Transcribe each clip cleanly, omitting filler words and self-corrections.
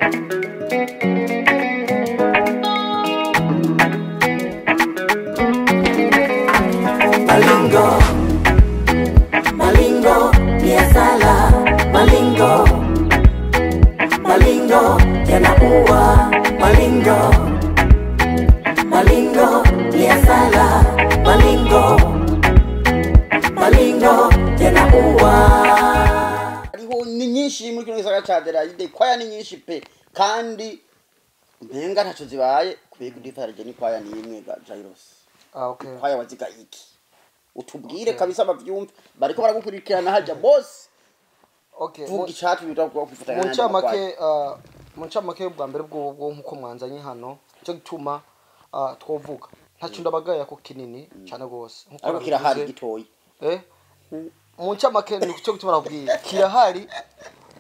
Malingo, malingo ni asala, malingo, malingo yanaua, malingo, malingo ni asala, malingo, malingo yanaua. Hariho ni nyinshi muri kino gisagara ca Adelaide, kwaya ni nyinshi pe, kandi mpenga ntaco zibaye kubera kudifarije ni kwaya ni imwe ga Jairos. Ah, okay. Kwaya waziga iki? Utubwire kabisa bavyumve, bariko baragukurikirana haja boss. Okay. Vuga icatu bita kufatanya. Mu ncamake, mu ncamake bwa mbere bwo nkuko mwanzanye hano, cyo gituma twovuga ntaco ndabagaya ko kinini cyane gose. Nkuko ariko kirahari gitoyi. Mu ncamake ni cyo gituma nabwiye kirahari,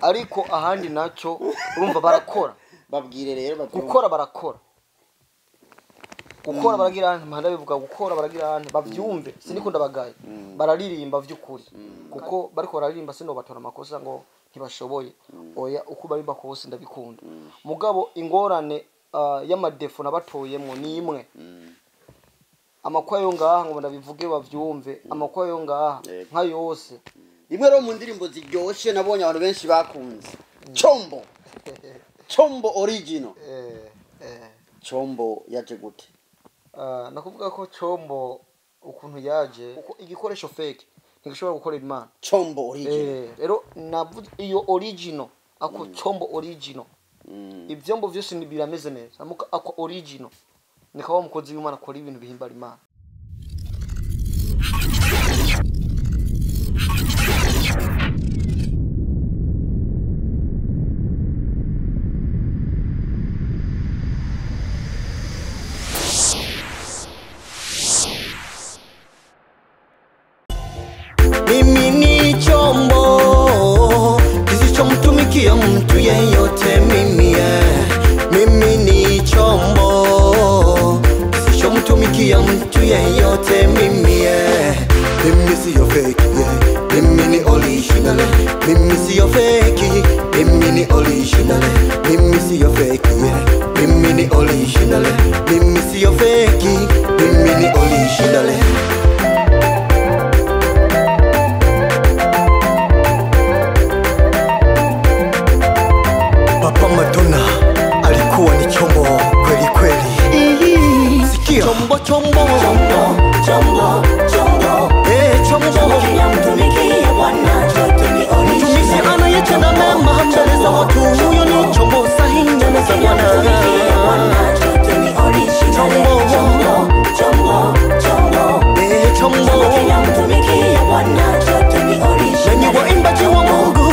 ariko ahandi naco urumva barakora. Babwire rero bavyumve. Gukora barakora. Gukora baragira mpanda bivuga gukora baragira bavyumve, sinikunda bagaye. Bararirimba vy'ukuri. Kuko bariko bararirimba sino batora amakosa ngo ntibashoboye. Oya uko barimba kose ndabikunda. Mugabo ingorane y'amadefo nabatoyemwo ni imwe. Amakwa yo ngaha ngo ndabivuge bavyumve, amakwa yo ngaha nka yose. Imwe ro mu ndirimbo ziryoshe nabonye abantu benshi bakunze. Chombo. Chombo original. Chombo yaje gute? Nakuvuga ko Chombo ukuntu yaje, uko igikoresho fake ntigishobora gukora Imana. Chombo original. Rero navuze iyo original, ako Chombo original. Ivyombo vyose ni birameze neza, amuka ako original. Nikawa mukozi w'Imana akora ibintu bihimbara Imana. Mimi ni chombo kisichomtumikia mtu yeyote, mimi mimi ni chombo kisichomtumikia mtu yeyote, mimi mimi siyo fake, mimi ni original, mimi siyo fake, mimi ni original, mimi siyo fake, mimi ni original, mimi siyo fake, mimi ni original. Papa Madonna alikuwa ni chombo kweli kweli. Sikia. Chombo chombo chombo chombo chombo. Chombo kinamtumikia Bwana chote ni original. Mtumishi anayetenda mema mbele za watu, huyo ni chombo sahihi mbele za Bwana. Bwana chote ni original. Chombo chombo chombo chombo. Chombo kinamtumikia Bwana chote ni original. Ninyi waimbaji wa Mungu,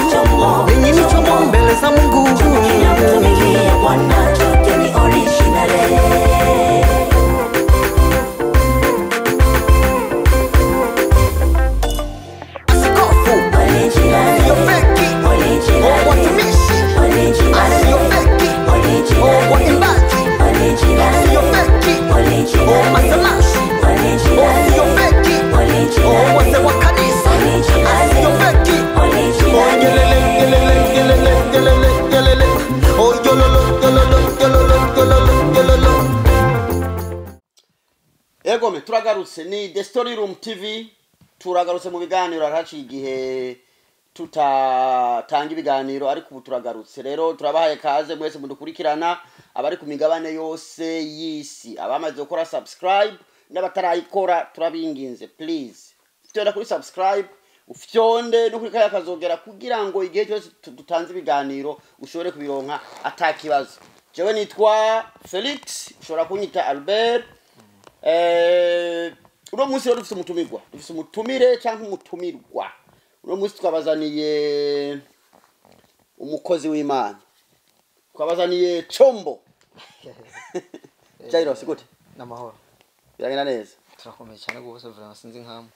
ninyi ni chombo mbele za Mungu. Kinamtumikia Bwana chote ni original. Askofu original, sio fake original, watumishi original, sio fake original, waimbaji original, sio fake original, masamashi original, sio fake original, wazee wa kanisa original, sio fake original. Yelele yelele yelele yelele yelele. Oh yololo yololo yololo yololo yololo. Egome turagarutse ni The Story Room TV, turagarutse mu biganiro haraci igihe tutatanga ibiganiro, ariko ubu turagarutse. Rero turabahaye kaze mwese mudukurikirana, abari ku migabane yose y'isi, abamaze gukora subscribe n'abatarayikora turabinginze, please fyonda kuri subscribe, ufyonde no kuri kaya kazogera kugira ngo igihe cyose dutanze ibiganiro ushobore kubironka atakibazo. Jewe nitwa Felix, ushobora kunyita Albert. Uno munsi rero dufite umutumirwa, dufite umutumire cyangwa umutumirwa. Uno munsi twabazaniye umukozi w'Imana, twabazaniye Chombo. Jairos, gute? Namahoro. Biragenda neza? Turakomeye cyane gose, vraiment sinzi nkamwe.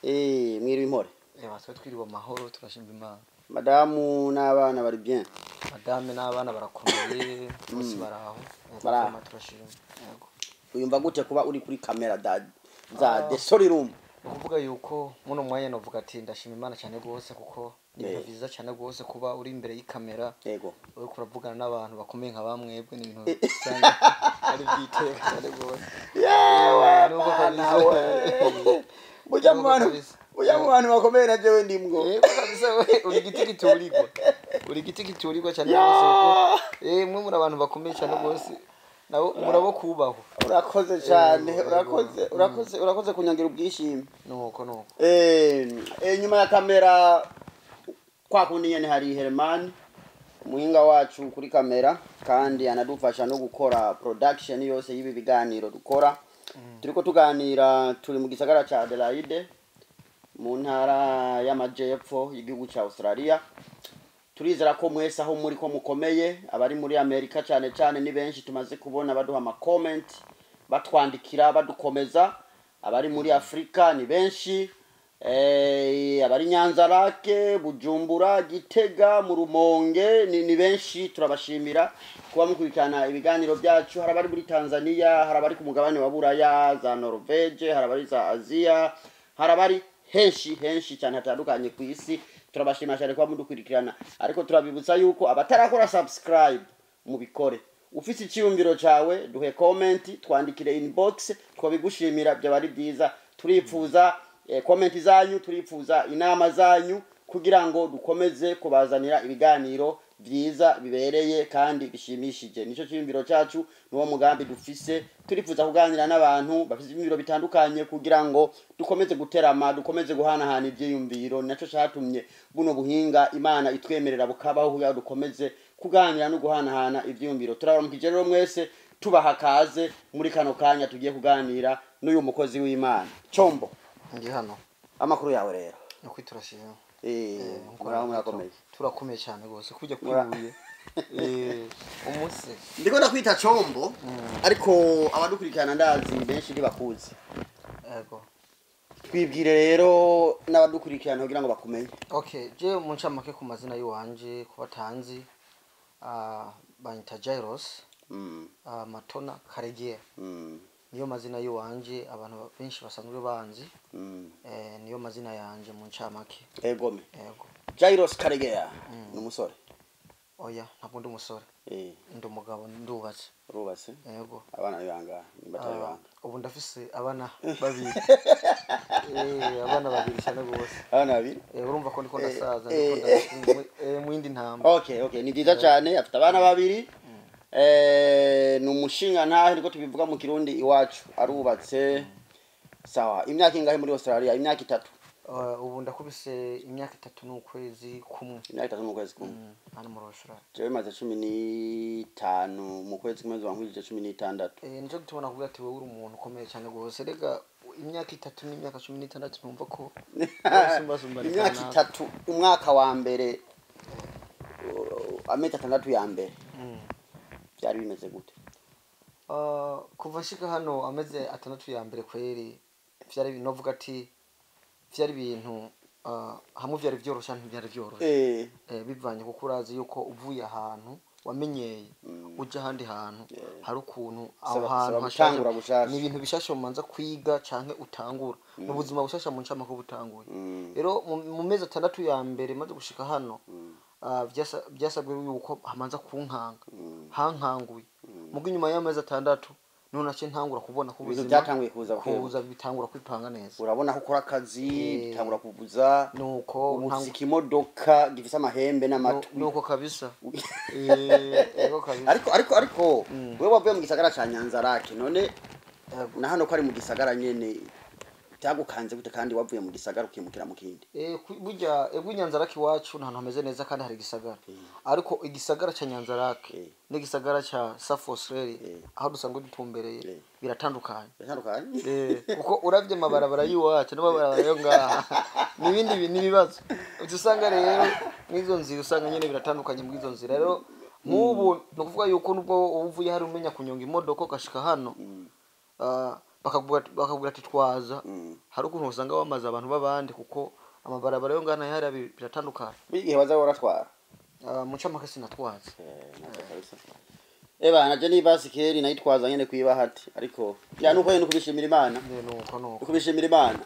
Mwiriwe impore. Batwe twiriwe amahoro, turashimba Imana. Madamu n'abana bari bien? Madame n'abana barakomeye, bose baraho. Baraho. Turashima. Yego. Uyumva gute kuba uri kuri kamera za The Story Room? Ukuvuga yuko muno mwanya novuga ati ndashima Imana cyane rwose, kuko ni ibintu vyiza cyane rwose kuba uri imbere y'ikamera, uriko uravugana n'abantu bakomeye nka bamwebwe. Ni ibintu usanga ari byiteka cyane rwose. Yewe! Nubwo Bana kabisa. we, burya mu Nubwo bantu, kabisa. burya mu bantu bakomeye na jewe ndimwo. Yego kabisa, we uri igiti giturirwa, uri igiti giturirwa cyane rwose, kuko mwe muri abantu bakomeye cyane rwose, nabo murabo kubahwa. Urakoze cyane. Yego. Urakoze, urakoze, urakoze kunyongera ubwishime. Nuko nuko. Inyuma ya kamera kwa kundi nyene hari Herman, umuhinga wacu kuri kamera, kandi anadufasha no gukora production yose y'ibi biganiro dukora. Turiko tuganira turi mu gisagara ca Adelaide, mu ntara y'amajepfo y'igihugu ca Australia. Turizera ko mwese aho muri ko mukomeye. Abari muri Amerika cyane cyane ni benshi tumaze kubona baduha ama comment, batwandikira, badukomeza. Abari muri Afurika ni benshi, abari Nyanza Lake, Bujumbura, Gitega, mu Rumonge ni benshi. Turabashimira kuba mukurikirana ibiganiro byacu. Hari abari muri Tanzania, hari abari ku mugabane wa Buraya, za Norvege, hari abari za Aziya, hari abari henshi henshi cyane hatandukanye ku isi. Turabashimira cyane kuba mudukurikirana, ariko turabibutsa yuko abatarakora subscribe mubikore. Ufise icyiyumviro cyawe, duhe comment, twandikire inbox, twabigushimira, byaba ari byiza. Turipfuza comment zanyu, turipfuza inama zanyu kugira ngo dukomeze kubazanira ibiganiro byiza bibereye kandi bishimishije. Nicyo cyiyumviro cyacu, niwo mugambi dufise. Turifuza kuganira n'abantu bafise ibyiyumviro bitandukanye kugira ngo dukomeze guterama, dukomeze guhanahana ibyiyumviro. Nacyo cyatumye buno buhinga Imana itwemerera bukabaho, kugira ngo dukomeze kuganira no guhanahana ibyiyumviro. Turabaramukije rero mwese, tubaha kaze muri kano kanya tugiye kuganira n'uyu mukozi w'Imana Chombo. Ndi hano. Amakuru yawe rero? Ni ukuri turashima. Muraho, murakomeye? Turakomeye cyane rwose, kujya kwibuye umuse. Ndiko ndakwita Chombo, ariko abadukurikirana ndazi benshi ntibakuzi. Yego. Twibwire rero n'abadukurikirana kugira ngo bakumenye. Okay, je mu ncamake ku mazina y'iwanje, ku batanzi, banyita Jairos Matona Karegeya. Niyo mazina y'iwanje abantu benshi basanzwe banzi. Niyo mazina yanje mu ncamake. Egome. Yego. Jairos Karegeya ni umusore? Oya, ntabwo ndi umusore. Ndi umugabo, ndubatse. Urubatse? Yego. Abana bibanga nimba atari ibanga? Ubu ndafise abana babiri, abana babiri cyane rwose. Abana babiri. Urumva ko ndiko ndasaza, ndiko mu yindi ntambwe. Okay, ni byiza cyane. Afite abana babiri, ni umushinga ntahe, niko tubivuga mu Kirundi iwacu. Arubatse, sawa. Imyaka ingahe muri Australia? Imyaka 3? Ubu ndakubise imyaka 3 n'ukwezi kumwe. Imyaka 3 n'ukwezi kumwe. Hano muri Australia. Jewe maze 15, mu kwezi kumwe nzoba 16. Nico gituma nakubwira ati wowe uri umuntu ukomeye cyane rwose. Rega imyaka 3 n'imyaka 16, numva ko Imyaka 3, umwaka wa mbere, amezi 6 ya mbere byari bimeze gute? Kuva nshika hano, amezi 6 ya mbere kweri vyari, novuga ati vyari ibintu hamwe vyari vyoroshe, ntivyari vyoroshe. Bivanye kuko urazi yuko uvuye ahantu wamenyeye uja ahandi hantu, hari ukuntu aho hantu Saba hashasha. gutangura gushasha. Ni ibintu bishasha mumanza kwiga canke utangura, ni ubuzima bushasha mu ncamake butanguye. Rero mu mezi 6 ya mbere maze gushika hano, vyasabwe yuko hamanza kunkanga, hankanguye. Mugo inyuma y'amezi 6 niho naciye ntangura kubona ko Ibintu ubuzima byatanguye kuza buke. Kuza bitangura kwipanga neza. Urabona ko ukora akazi, bitangura kuvuza. Nuko Ubu ufise ikimodoka gifise amahembe n'amatwi. Nuko kabisa, yego kabisa. Ariko wewe wavuye mu gisagara ca Nyanzarake, none Yego. na hano ko ari mu gisagara nyene, byagukanze gute kandi wavuye mu gisagara ukimukira mu kindi? Burya ego, Nyanzarake iwacu ni ahantu hameze neza kandi hari igisagara, ariko igisagara ca Nyanzarake n'igisagara ca South Australia, aho dusanzwe dutumbereye, biratandukanye. Bitandukanye. Kuko uravye amabarabara y'iwacu n'amabarabara yo ngaha n'ibindi n'ibibazo uca usanga rero mw'izo nzira, usanga nyene biratandukanye mw'izo nzira. Rero nk'ubu ni ukuvuga yuko nubwo uba uvuye hari umenya kunyonga imodoka, ugashika hano, bakakubwira ati twaza, hari ukuntu usanga wamaze abantu b'abandi, kuko amabarabara yo ngaha nayo hariya biratandukanye. Buri gihe waza waratwara? Mu ncamake sinatwaza. Navyo kabisa. Eba naje ni basikeri nayitwaza nyene kwibahati, ariko ya nuko nyene kubishimira Imana. Nuko nuko. Kubishimira Imana.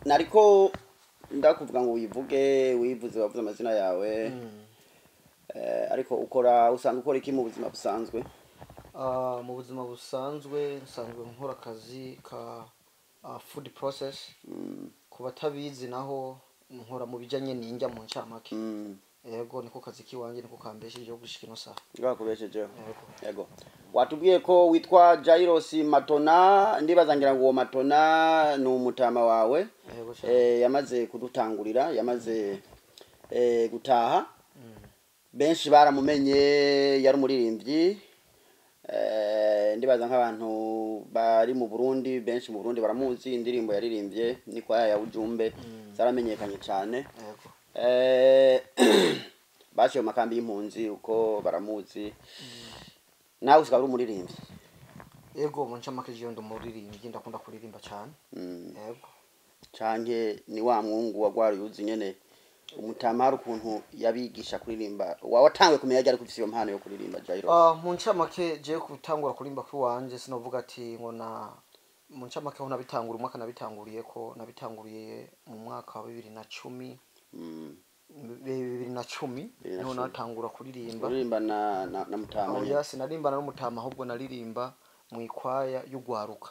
Nariko ndakuvuga ngo wivuge, wivuze, wavuze amazina yawe. Ariko ukora, usanzwe ukora iki mu buzima busanzwe? Mu buzima busanzwe nsanzwe nkora akazi ka food process. Ku batabizi naho, nkora mu bijanye n'indya mu ncamake. Yego, niko kazi kiwanje, niko kambeshejeho gushika ino saha. Ngakubeshejeho. Yego. Yego, watubwiye ko witwa Jairos Matona. Ndibaza ngira ngo uwo Matona ni umutama wawe. Yego cyane. Yamaze kudutangurira, yamaze gutaha. Benshi baramumenye, yari umuririmbyi. Ndibaza nk'abantu bari mu Burundi, benshi mu Burundi baramuzi. Indirimbo yaririmbye ni kwaya ya Ujumbe, zaramenyekanye cyane. Yego. Baciye mu makambi y'impunzi uko baramuzi. Nawe usigaye uri umuririmbyi? Yego, mu ncamake jewe ndi umuririmbyi, ndakunda kuririmba cyane. Yego. Canke ni wa mwungu wagwara uzi nyene umutama, hari ukuntu yabigisha kuririmba? Watanguye kumenya ryari ko ufise iyo mpano yo kuririmba, Jairo? Mu ncamake, jewe gutangura kuririmba kwiwanje sinovuga ati ngo na mu ncamake aho nabitangura, umwaka nabitanguriye ko nabitanguriye mu mwaka wa 2010. 2010. Bibiri na Niho cumi. natangura kuririmba. Kuririmba na mutama nyene? Oya, sinarimbana n'umutama, ahubwo naririmba mu ikwaya y'ugwaruka.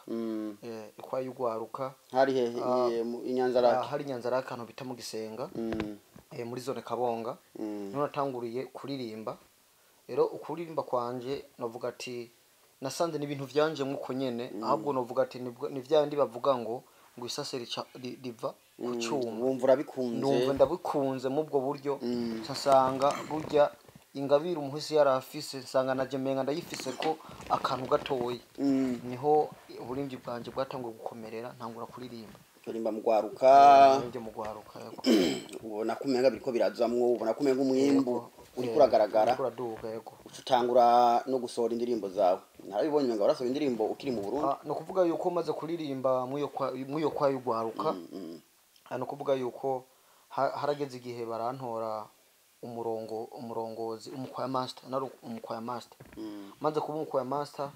Ikwaya y'ugwaruka. Hari hehe? I Nyanza-Lac? Hari Nyanza-Lac, ahantu bita mu Gisenga, muri zone Kabonga. Niho natanguriye kuririmba. Rero ukuririmba kwanje novuga ati nasanze n'ibintu vyanje nk'uko nyene, ahubwo novuga ati ni vya bindi bavuga ngo isase riva ku cuma. Wumva urabikunze. Numva ndabikunze mu ubwo buryo. Nsanga burya ingabire umuhisi yari afise, nsanga naje menga ndayifise ko akantu gatoyi. Niho uburimvyi bwanje bwatanguye gukomerera, ntangura kuririmba. Kuririmba mu gwaruka. Uburimvyi mu gwaruka, yego. Ubona ko umenga biriko birazamwo, ubona ko umenga umwimbu Yego. uriko uragaragara. Uriko uraduga, yego. Uca utangura no gusohora indirimbo zawe. Narabibonye umenga warasohora indirimbo ukiri mu Burundi. Ni ukuvuga yuko maze kuririmba mw'iyo kwa y'ugwaruka, ni ukuvuga yuko harageze igihe barantora umurongozi, umukwaya master. Nari umukwaya master. Maze kuba umukwaya master,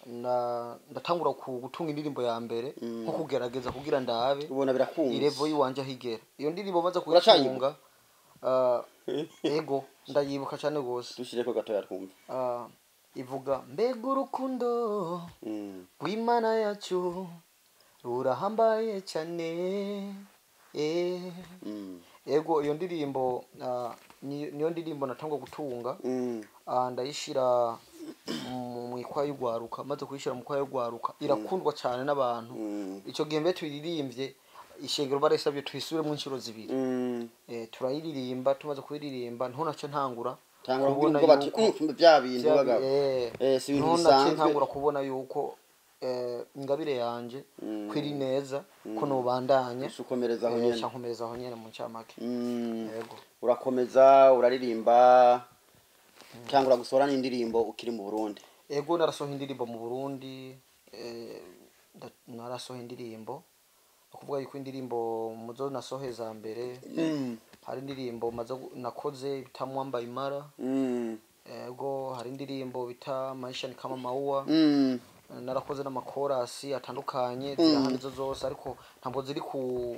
ndatangura gutunga indirimbo ya mbere, nko kugerageza kugira ndabe Ubona birakunze. I level yiwanje aho igera. Iyo ndirimbo maze Uracayibuka? kuyitunga, ego, ndayibuka cyane gose. Dushireko gatoya twumve. Ivuga: mbega urukundo rw'Imana yacu rurahambaye cyane. Ego, iyo ndirimbo niyo ndirimbo natangwa gutunga. Ndayishira mu ikwaya y'ugwaruka. Maze kuyishira mu kwaya y'ugwaruka, irakundwa cyane n'abantu. Ico gihe mbe tuyiririmbye, ishengero barayisabye tuyisubiremo inshuro zibiri. Turayiririmba. Tumaze kuyiririmba, niho naco ntangura Tangura kubona kugira ubwoba ati yuko Bya bintu bagabo." Si ibintu niho naciye bisanzwe. ntangura kubona yuko ingabire yanje kwiri neza, ko nobandanya. Uca ukomereza aho nyene. Nca nkomereza aho nyene mu ncamake. Yego. Urakomeza uraririmba, tangura gusohora n'indirimbo ukiri mu Burundi. Ego, narasohoye indirimbo mu Burundi. Narasohoye indirimbo, ni ukuvuga yuko indirimbo muzo nasohoye za mbere, hari indirimbo maze nakoze bita Mwamba Imara. Ego, hari indirimbo bita Maisha ni kama maua. Narakoze n'amakorasi atandukanye, zirahari izo zose, ariko ntabwo ziri ku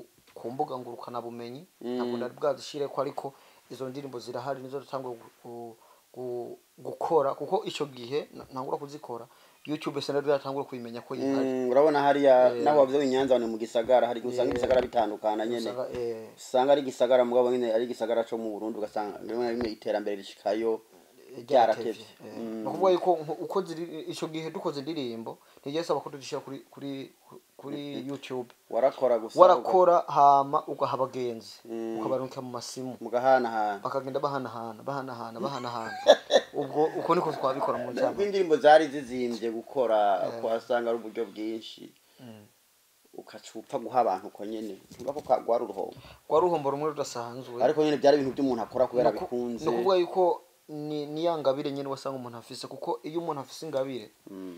mbuga ngurukanabumenyi, ntabwo nari bwazishireko, ariko izo ndirimbo zirahari, nizo natanguye gukora, kuko ico gihe ntangura kuzikora YouTube sinari bwatangura kuyimenya ko ihari. Urabona hariya naho wavuze i Nyanza ni mu gisagara, hari igihe usanga ibisagara bitandukana nyene. Usanga, Usanga ari igisagara, mugabo nyene ari igisagara co mu Burundi, ugasanga rimwe na rimwe iterambere rishikayo ryaratevye. Ni ukuvuga yuko uko ziri ico gihe dukoze indirimbo, ntibyasaba ko tuzishira kuri YouTube. Warakora gusa. Warakora, hama ugaha abagenzi, ukabarungika mu masimu. Mugahanahana. Bakagenda bahanahana, bahanahana, bahanahana. Ubwo uko niko twabikora mu Kuko ncamake. indirimbo zari zizimbye gukora, kuhasanga ari uburyo bwinshi, ukaca upfa guha abantu uko nyene, ntuba ko kagwara uruhombo. Rwari uruhombo rumwe rudasanzwe. Ariko nyene byari ibintu by'umuntu akora kubera bikunze. Ni ukuvuga yuko ni ya ngabire nyene wasanga umuntu afise, kuko iyo umuntu afise ingabire,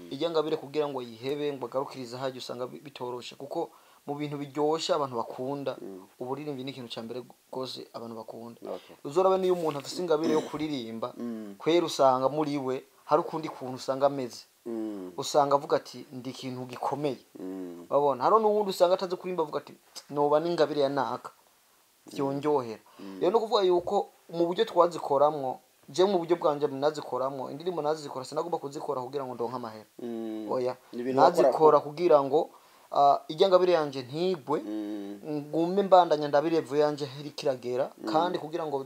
ijya ngabire kugira ngo yihebe ngo agarukirize hajya, usanga bitoroshe, kuko Mu bintu biryoshe abantu bakunda, uburirimbyi ni ikintu cya mbere rwose abantu bakunda. Uzoraba niyo umuntu afise ingabire yo kuririmba, kwera usanga muri we hari ukundi kuntu usanga ameze, usanga avuga ati ndi ikintu gikomeye. Babona hari n'uwundi usanga atazi kuririmba, avuga ati noba n'ingabire ya naka byonjohera. Rero no kuvuga yuko mu buryo twazikoramwo, je mu buryo bwanje nazikoramwo indirimbo, nazikora sinagomba kuzikora kugira ngo ndonke amahera. Oya. Ni ibintu wakora. Nazikora kugira ngo irya ngabire yanje ntigwe, ngume mbandanya ndabirevu yanje iriko iragera, kandi kugira ngo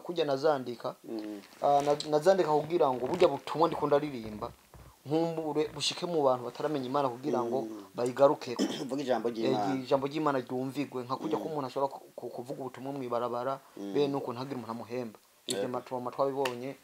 kurya nazandika, nazandika kugira ngo burya butumwa ndiko ndaririmba nkumbure bushike mu bantu bataramenya Imana, kugira ngo bayigarukeko. Uvuga ijambo ry'Imana. Ijambo ry'Imana ryumvigwe, nka kurya ko umuntu ashobora kuvuga ubutumwa mw'ibarabara, bene uko ntagire umuntu amuhemba. Ivyo matuma twabibonye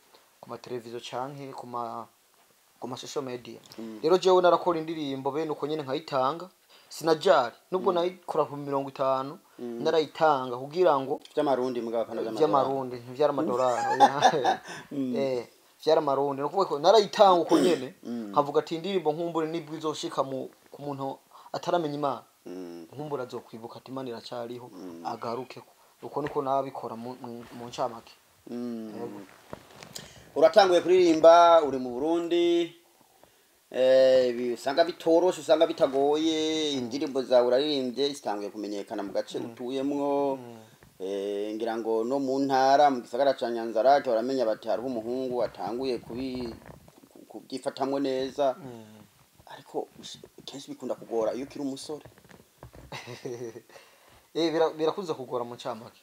ku mateleviziyo canke ku ma social media. Rero jewe narakora indirimbo bene uko nyene nkayitanga, sinajari nubwo nayikora ku 50, narayitanga kugira ngo vy'amarundi mugabo, apana vy'amadolari. Vy'amarundi, ntivyari amadolari, oya. Vyari amarundi. Nukuvuga ko narayitanga uko nyene, nkavuga ati indirimbo nkumbure nibwo izoshika mu ku muntu ataramenya Imana, nkumbure azokwibuka ati Imana iracyariho, agaruke. Uko niko nabikora mu ncamake. Uratanguye kuririmba uri mu Burundi, usanga bitoroshe, usanga bitagoye. Indirimbo zawe uraririmbye, zitanguye kumenyekana mu gace utuyemwo, ngira ngo no mu ntara, mu gisagara ca Nyanzarake baramenya bati hariho umuhungu atanguye kubyifatamwo neza. Ariko kenshi bikunda kugora iyo ukiri umusore. Birakunze kugora mu ncamake.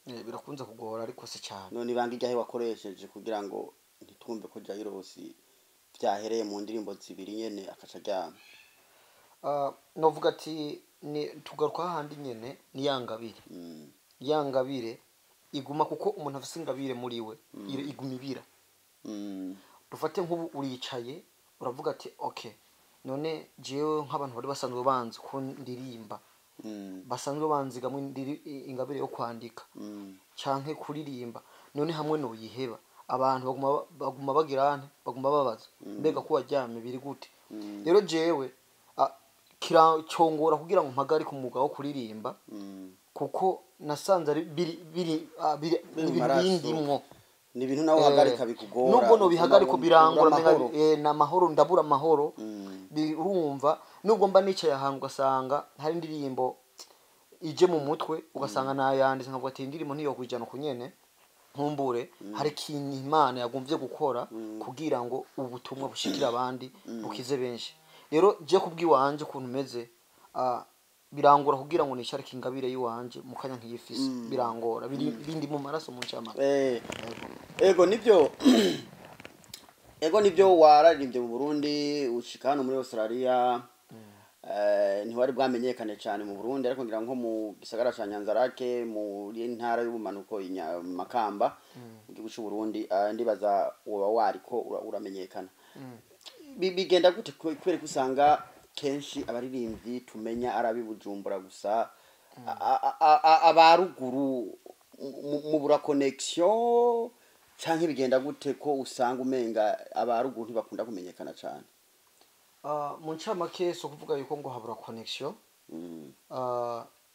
Birakunze kugora, ariko si cyane. None ibanga iryahe wakoresheje kugira ngo ntitwumve ko Jairos vyahereye mu ndirimbo zibiri nyene akaca aryama? Novuga ati ni tugaruka hahandi nyene, ni ya ngabire. Ya ngabire iguma, kuko umuntu afise ingabire muri we iguma ibira. Dufate nk'ubu uricaye uravuga ati okay, none jewe nk'abantu bari basanzwe banzi ko ndirimba, basanzwe banzigamwo ingabire yo kwandika canke kuririmba, none hamwe noyiheba, abantu baguma bagira nte, baguma babaza mbega ko waryamye biri gute? Rero jewe cyongora kugira ngo mpagarike umwuga wo kuririmba, kuko nasanze ari biri Biri mu ibintu maraso. bindimwo. Ni ibintu nawe uhagarika bikugora. Nubwo nobihagarika birangora. Ubura amahoro. Ni amahoro, ndabura amahoro. Urumva nubwo mba nicaye ahantu ugasanga hari indirimbo ije mu mutwe, ugasanga nayanditse, nkavuga ati indirimbo ntiyokwijana ku nyene, nkumbure hari ikintu Imana yagomvye gukora kugira ngo ubutumwa bushikire abandi, bukize benshi. Rero je kubw'iwanje ukuntu meze, birangora kugira ngo nicarike ingabire y'iwanje mu kanya nk'iyifise. Birangora, bindi mu maraso mu ncamake. Ego nibyo, ego nibyo, wararirimbye mu Burundi ushika hano muri Australia. Ntiwari bwamenyekane cyane mu Burundi, ariko ngira nko mu gisagara ca Nyanzarake, muri ntara y'ubumanuko, Makamba, mu gihugu c'u Burundi, ndibaza woba wariko uramenyekana. Bigenda gute kubera ko usanga kenshi abaririmbyi tumenya ari ab'i Bujumbura gusa, abaruguru mubura connection, canke bigenda gute ko usanga umenga abaruguru ntibakunda kumenyekana cane? Mu ncamake si ukuvuga yuko ngo habura connection.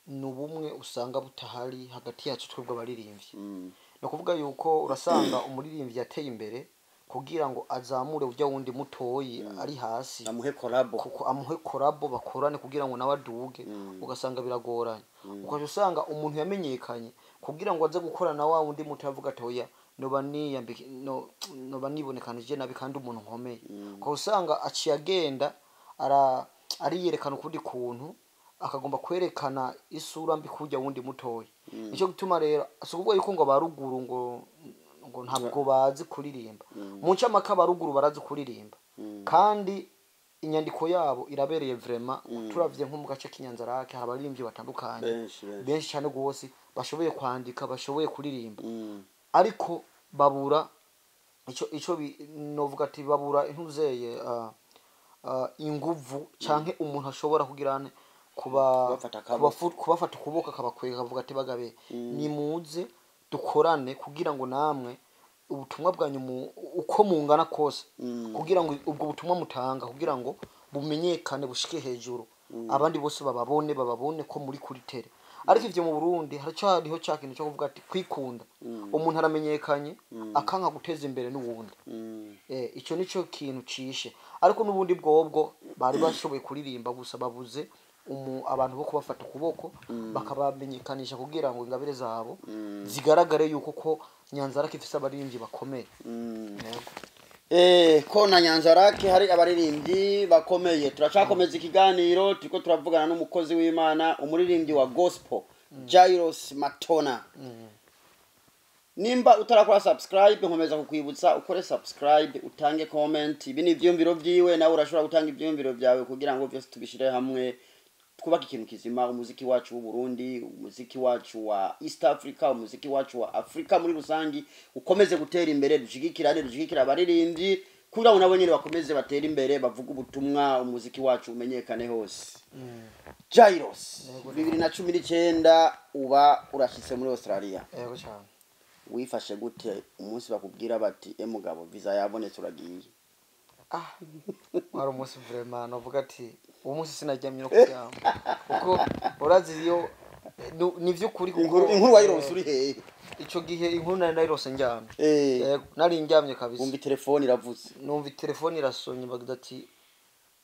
Ni ubumwe usanga butahari hagati yacu twebwe abaririmbyi. Ni ukuvuga yuko urasanga umuririmbyi yateye imbere, kugira ngo azamure ujya wundi mutoyi ari hasi, amuhe collabo, kuko amuhe collabo bakorane kugira ngo nawe aduge, ugasanga biragoranye. Ukaca usanga umuntu yamenyekanye, kugira ngo aze gukorana na wa wundi muto, yavuga ati oya, noba niyambike, no, noba nibonekanije nabi kandi umuntu nkomeye. Ukaba usanga aciye agenda ariyerekana ukundi kuntu, akagomba kwerekana isura mbi kurya wundi mutoya. Nicyo gituma rero si ukuvuga yuko ngo abaruguru ngo ntabwo bazi kuririmba. Mu ncamake abaruguru barazi kuririmba, kandi inyandiko yabo irabereye vraiment. Turavye nko mu gace k'Inyanzarake hari abaririmbyi batandukanye, benshi benshi, benshi cyane rwose, bashoboye kwandika, bashoboye kuririmba, ariko babura ico novuga ati babura intuzeye, inguvu canke umuntu ashobora kugira ane kuba Kubafata akaboko. Kubafata ukuboko, akabakwega, akavuga ati bagabe, nimuze dukorane kugira ngo namwe ubutumwa bwanyu uko mungana kose, kugira ngo ubwo butumwa mutanga kugira ngo bumenyekane bushike hejuru. Abandi bose bababone ko muri kuri terrain. Ariko ivyo mu Burundi haracyariho ca kintu cyo kuvuga ati kwikunda, umuntu aramenyekanye akanka guteza imbere n'uwundi. Ico nico kintu cishe, ariko n'ubundi bwobwo bari bashoboye kuririmba, gusa babuze abantu bo kubafata ukuboko bakabamenyekanisha kugira ngo ingabire zabo zigaragare yuko ko Nyanzarake ifise abaririmbyi bakomeye. Yego. Ko na Nyanzarake hari abaririmbyi bakomeye. Turacakomeza ikiganiro, turiko turavugana n'umukozi w'Imana, umuririmbyi wa gospel, Jairos Matona. Nimba utarakora subscribe, nkomeza kukwibutsa ukore subscribe, utange comment. Ibi ni ivyumviro vyiwe, nawe urashobora gutanga ivyumviro vyawe kugira ngo vyose tubishire hamwe twubake ikintu kizima: umuziki wacu w'u Burundi, umuziki wacu wa East Africa, umuziki wacu wa Afrika muri rusangi ukomeze gutera imbere. Dushigikirane, dushigikira abaririmbyi kugira ngo nabo nyene bakomeze batere imbere, bavuge ubutumwa, umuziki wacu umenyekane hose. Jairos, 2019 uba urashitse muri Australia. Yego cyane. Wifashe gute umunsi bakubwira bati: "E mugabo, visa yabonetse, uragiye"? Ah, wari umunsi vraiment novuga ati uwo munsi sinaryamye no kuryama, kuko urazi iyo ni vy'ukuri kuko Inkuru wayironse uri hehe? Ico gihe inkuru nari nayirose ndyamye. Yego, nari ndyamye kabisa. Wumva telefone iravuze? Numva telefone irasonye, bagize ati: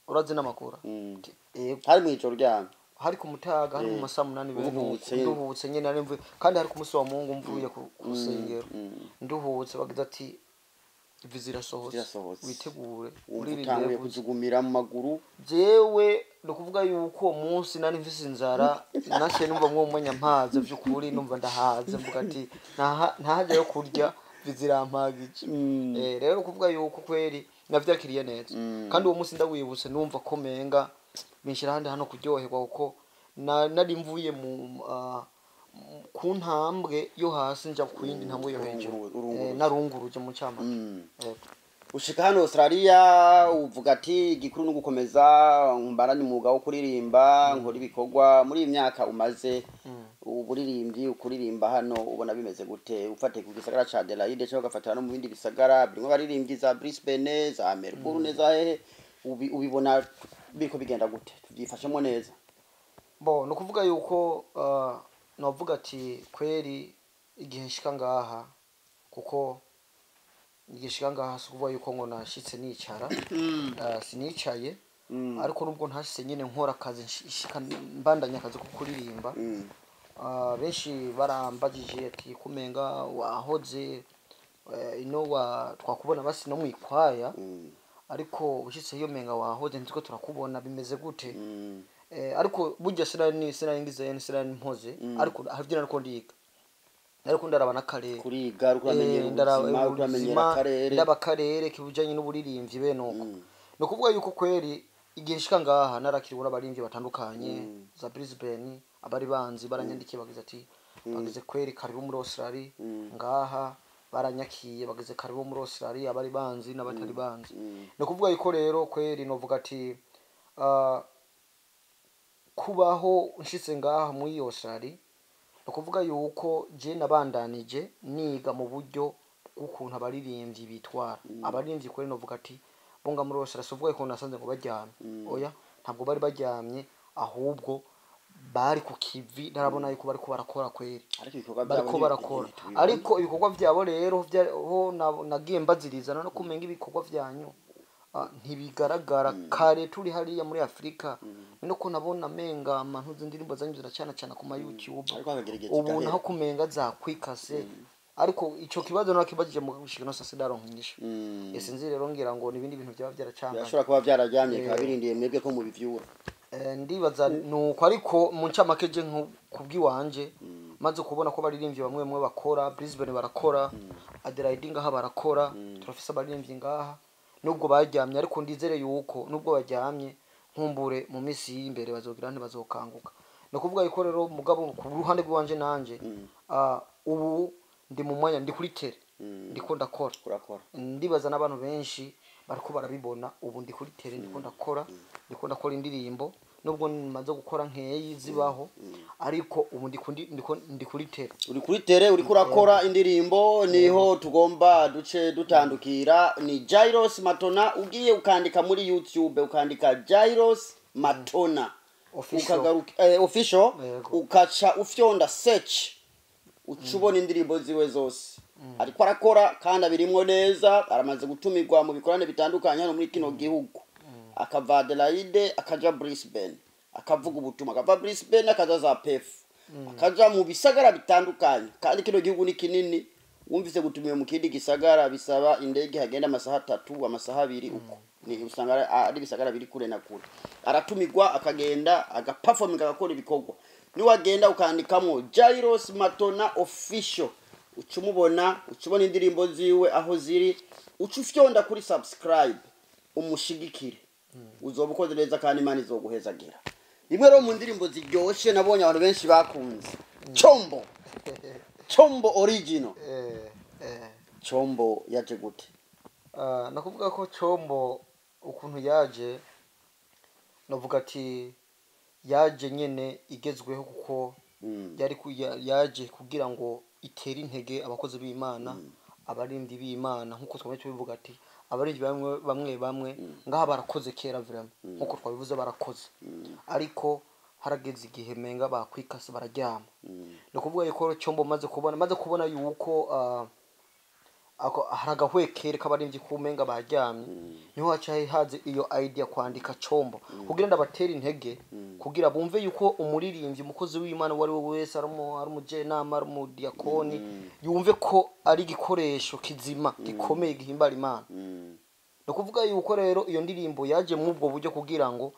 "Urazi n'amakuru?" Ati, "Yego." Hari mw'ijoro ryamye? Hari ku mutaga, hari mu masaa 8 bene. Uruhutse. Nduhutse nyene, nari mvuye kandi hari ku munsi wa Mungu, mvuye ku rusengero, nduhutse, bagize ati: "Visa irasohotse." Irasohotse. "Witegure." Wumva Uririmbe utanguye vuze. kuzugumira mu maguru. Jewe ni ukuvuga yuko uwo munsi nari mfise inzara, nasiye numva mwo mwanya mpaze vy'ukuri, numva ndahaze, mvuga ati ntahaja yo kurya, visa irampagije. Rero kuvuga yuko kweri navyakiriye neza, kandi uwo munsi ndawibutse numva ko menga binshira ahandi hano kuryoherwa, kuko nari mvuye mu ku ntambwe yo hasi nja ku yindi ntambwe yo hejuru. Urungurutse. Narunguruje mu ncamake. Yego. Ushika hano Australia, uvuga ati igikuru ni ugukomeza mbaranye umwuga wo kuririmba, nkora ibikorwa. Muri iyi myaka umaze uburirimbyi ukuririmba hano, ubona bimeze gute, ufatiye ku gisagara ca Adelaide cyangwa ugafatira no mu bindi bisagara birimo abaririmbyi, za Brisbane, za Melbourne, za hehe? Ubibona biriko bigenda gute, tubyifashemo neza? Bo, ni ukuvuga yuko navuga ati kweri igihe nshika ngaha, kuko igihe nshika ngaha si ukuvuga yuko ngo nashitse nicara. Sinicaye, ariko nubwo ntashitse nyine nkora akazi, nshika mbandanya akazi ko kuririmba. Benshi barambagije ati kumenga wahoze ino wa twakubona basi no mwikwaya, ariko ushitse iyo menga wahoze ntitwo turakubona, bimeze gute? Ariko burya sinari ngize, sinari mpoze, ariko hari ibyo nariko ndiga, nariko ndaraba n'akarere. Kuriga, uriko uramenyera Ndaraba ubuzima, uriko uramenyera ubuzima, akarere. Ndaba akarere kibujanye n'uburirimbyi bene uko. Ni ukuvuga yuko kweri igihe nshika ngaha narakiriwe n'abaririmbyi batandukanye za Brisbane, abari banzi baranyandikiye, bagize ati bagize kweri karibu muri Australia. Ngaha baranyakiye, bagize karibu muri Australia, abari banzi n'abatari banzi. Ni ukuvuga yuko rero kweri novuga ati kubaho nshitse ngaha muri Australia, ni ukuvuga yuko je nabandanije niga mu buryo bw'ukuntu abaririmbyi bitwara. Abaririmbyi kweri novuga ati bunga muri Australia, si uvuga ko nasanze ngo baryamye, oya, ntabwo bari baryamye, ahubwo bari ku kivi, narabona yuko bariko barakora kweri. Ariko ibikorwa byabo Bariko barakora. ntitubibona. Ariko ibikorwa vyabo rero ho nagiye mbaziriza no kumenga ibikorwa vyanyu ntibigaragara. Kare turi hariya muri Afurika nino ko nabona menga amantu z'indirimbo zanyu ziracana cana ku ma YouTube. Ariko hakagera igihe Ubu kigahera. naho kumenga zakwikase, ariko ico kibazo nakibajije mu gushika no sasa ndaronka inyishu. Ese nzi rero ngira ngo nibindi bintu byaba byaracanganye. Birashobora kuba byararyamye, bikaba birindiye mwebwe ko mubivyura. Ndibaza nuko, ariko mu ncamake je nko kubw'iwanje maze kubona ko baririmbyi bamwe bamwe bakora, Brisbane barakora, Adelaide ngaha barakora, turafise abaririmbyi ngaha nubwo baryamye, ariko ndizere yuko nubwo baryamye nkumbure mu minsi y'imbere bazogira ntibazokanguka. Ni ukuvuga yuko rero mugabo ku ruhande rw'iwanje nanje ubu ndi mu mwanya, ndi kuri terrain, ndiko ndakora. Urakora. Ndibaza n'abantu benshi bariko barabibona, ubu ndi kuri terrain, ndiko ndakora indirimbo, nubwo maze gukora nkeyi zibaho, ariko ubu ndi kuri terrain. Uri kuri terrain, uriko urakora indirimbo. Niho tugomba duce dutandukira. Ni Jairos Matona. Ugiye ukandika muri YouTube, ukandika Jairos Matona. Official. Ukagaruka official. Yego. Ukaca ufyonda search, uca ubona indirimbo ziwe zose ariko arakora kandi abirimwo neza. Aramaze gutumirwa mu bikorane bitandukanye hano muri kino gihugu, akava Adelaide akaja Brisbane akavuga ubutumwa, akava Brisbane akaja za Perth, akaja mu bisagara bitandukanye. Kandi kino gihugu ni kinini, wumvise gutumiwe mu kindi gisagara bisaba indege, hagenda amasaha 3, amasaha 2, uko ni usanga ari ibisagara biri kure na kure. Aratumirwa akagenda agaperforminga, agakora ibikorwa. Niwagenda ukandikamo Jairos Matona Official, uca umubona, uca ubona indirimbo ziwe aho ziri, uca ufyonda kuri subscribe, umushigikire, uzoba ukoze neza kandi Imana izoguhezagira. Imwe rero mu ndirimbo ziryoshe nabonye abantu benshi bakunze, Chombo, Chombo Original. Chombo yaje gute? Ah, nakuvuga ko Chombo ukuntu yaje, navuga ati yaje nyene igezweho kuko yari yaje kugira ngo itere intege abakozi b'Imana, abarindi b'Imana, nkuko twamaze tubivuga ati abarindi bamwe bamwe bamwe ngaha barakoze kera vraiment, nkuko twabivuze barakoze, ariko harageze igihe menga bakwikase bararyama. Ni ukuvuga yuko Chombo maze kubona yuko ako hari agahwekere k'abaririmbyi kumenga baryamye, niho haca haze iyo idea kwandika Chombo kugira ndabatere intege, kugira bumve yuko umuririmbyi, umukozi w'Imana uwo ari we wese, ari umujenama, ari umudiyakoni, yumve ko ari igikoresho kizima gikomeye gihimbara Imana. Ni ukuvuga yuko rero iyo ndirimbo yaje muri ubwo buryo kugira ngo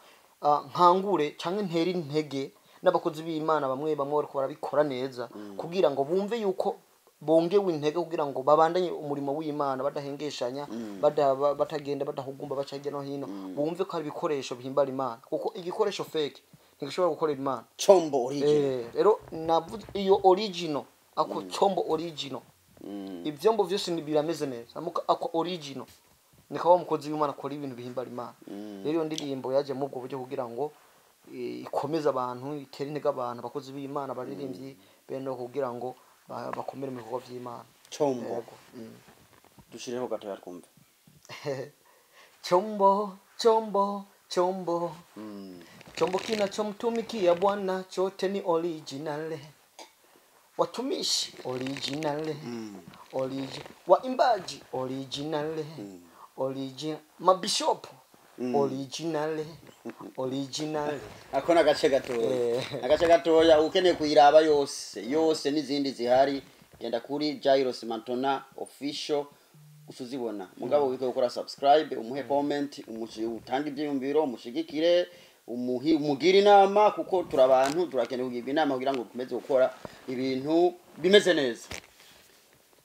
nkangure canke ntere intege n'abakozi b'Imana bamwe bamwe bariko barabikora neza, kugira ngo bumve yuko bongewe intege kugira ngo babandanye umurimo w'Imana badahengeshanya, batagenda badahugumba baca hirya no hino, bumve ko hari ibikoresho bihimbara Imana, kuko igikoresho fake ntigishobora gukorera Imana. Chombo Original. Rero navuze iyo original, ako Chombo Original, ivyombo vyose ni birameze neza, amuka ako original ni kawa mukozi w'Imana akora ibintu bihimbara Imana. Rero iyo ndirimbo yaje mu ubwo buryo kugira ngo ikomeze abantu, itere intege abantu, abakozi b'Imana, abaririmbyi bene, kugira ngo bakomere mu bikorwa vy'Imana. Chombo. Yego. Dushireho gatoya twumve. Chombo, chombo, chombo, chombo kinachomtumikia Bwana chote ni original, watumishi original, waimbaji original, mabishopu original, original. Ako ni agace gatoya. Agace gatoya. Ukeneye kuyiraba yose yose n'izindi zihari, genda kuri Jairos Matona Official usuzibona. Mugabo wike gukora subscribe, umuhe comment, utange ibyiyumviro, umushigikire, umugire inama, kuko turi abantu turakeneye kugirwa inama kugira ngo dukomeze gukora ibintu bimeze neza.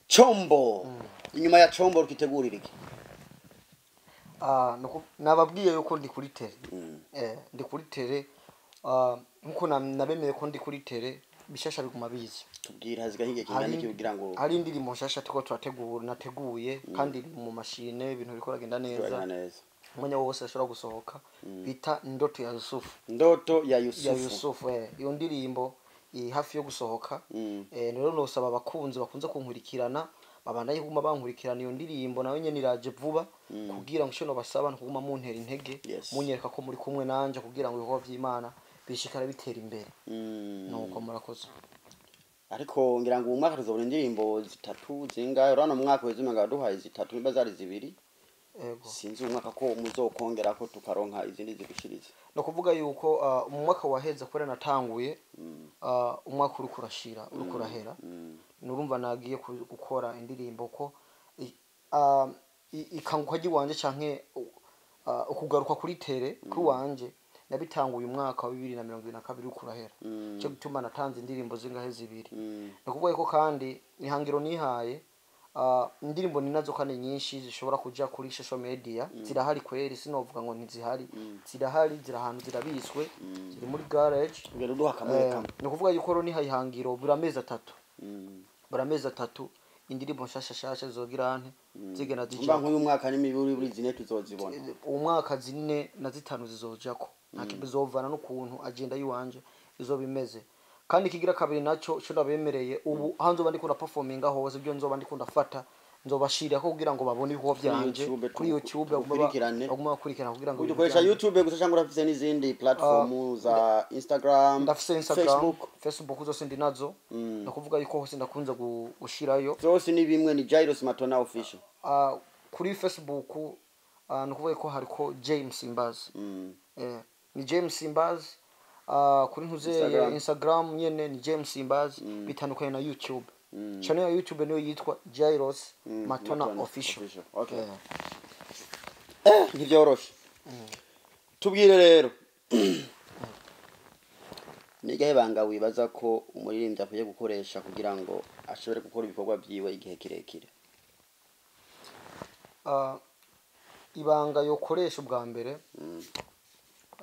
Chombo, inyuma ya Chombo rukitegurira iki? Ah, nababwiye yuko ndi kuri terrain. Ndi kuri terrain, nkuko nabemeye ko ndi kuri terrain, bishasha biguma biza. Tubwira haziga hirya kingana iki kugira ngo Hari indirimbo nshasha turiko turategura, nateguye kandi iri mu mashine, ibintu biriko biragenda neza. Turagenda neza. Umwanya wose ashobora gusohoka, bita Ndoto ya Yusufu. Ndoto ya Ya Yusufu. Yusufu. Iyo ndirimbo iri hafi yo gusohoka. Rero nosaba abakunzi bakunze kunkurikirana babandanye kuguma bankurikirana. Iyo ndirimbo nayo nyene iraje vuba, kugira ngo ico nobasaba ni kuguma muntera intege, munyereka ko muri kumwe nanje, kugira ngo ibikorwa vy'Imana bishikare bitera imbere. Nuko murakoze. Ariko ngira ngo uyu mwaka tuzobona indirimbo zitatu zingahe? Urabona mu mwaka weze umenga waduhaye zitatu, nimba zari zibiri. Ego. Sinzi uyu mwaka ko muzokongera ko tukaronka izindi zigushiriza. No kuvuga yuko mu mwaka waheze, kubera natanguye umwaka uriko urashira, uriko urahera, nurumva nagiye gukora indirimbo ko ikanguka ry'iwanje canke ukugaruka kuri terrain kuri wanje nabitanguye umwaka wa 2022 uriko urahera. Cyo gituma natanze indirimbo zingahe? Zibiri. Ni ukuvuga ko kandi ihangiro nihaye, indirimbo ni nazo kandi nyinshi zishobora kuja kuri social media zirahari kweri, sinovuga ngo ntizihari, zirahari, ziri ahantu zirabitswe, ziri muri garage. Ugenda uduha kamwe kamwe. Ni ukuvuga yuko rero nihaye ihangiro buri amezi 3, buri amezi 3 indirimbo nshasha shasha zizogira nte zigenda Mba zijako. nk'uyu mwaka n'imiburi buri zine tuzozibona. Umwaka zine na zitanu zizojako, nta bizovana n'ukuntu agenda yiwanje izoba imeze. Kandi ikigira kabiri naco cyo ndabemereye, ubu aho nzoba ndiko ndaperforminga hose, ibyo nzoba ndiko ndafata Nzobashirako kugira ngo babone ibikorwa byanje YouTube, kuri YouTube, tugukurikirane. Baguma bakurikirana kugira ngo ibintu Udukoresha byanje- YouTube gusa cyangwa urafise n'izindi platform za Instagram, Ndafise Instagram, Facebook? Facebook zose ndi nazo. Ni ukuvuga yuko hose ndakunze gushirayo. Zose ni bimwe, ni Jairos Matona Official? Kuri Facebook, ni ukuvuga ko hariko James Simbazi. Ni James Simbazi. Kuri ntuze Instagram. Instagram nyene ni James Simbazi, bitandukanye na YouTube. Channel ya YouTube niyo yitwa Jairos Matona Matona Official. Official. Okay. Eh. Ntibyoroshe. Tubwire rero, ni igahe banga wibaza ko umuririmbyi akwiye gukoresha kugira ngo ashobore gukora ibikorwa byiwe igihe kirekire? Ibanga yokoresha ubwa mbere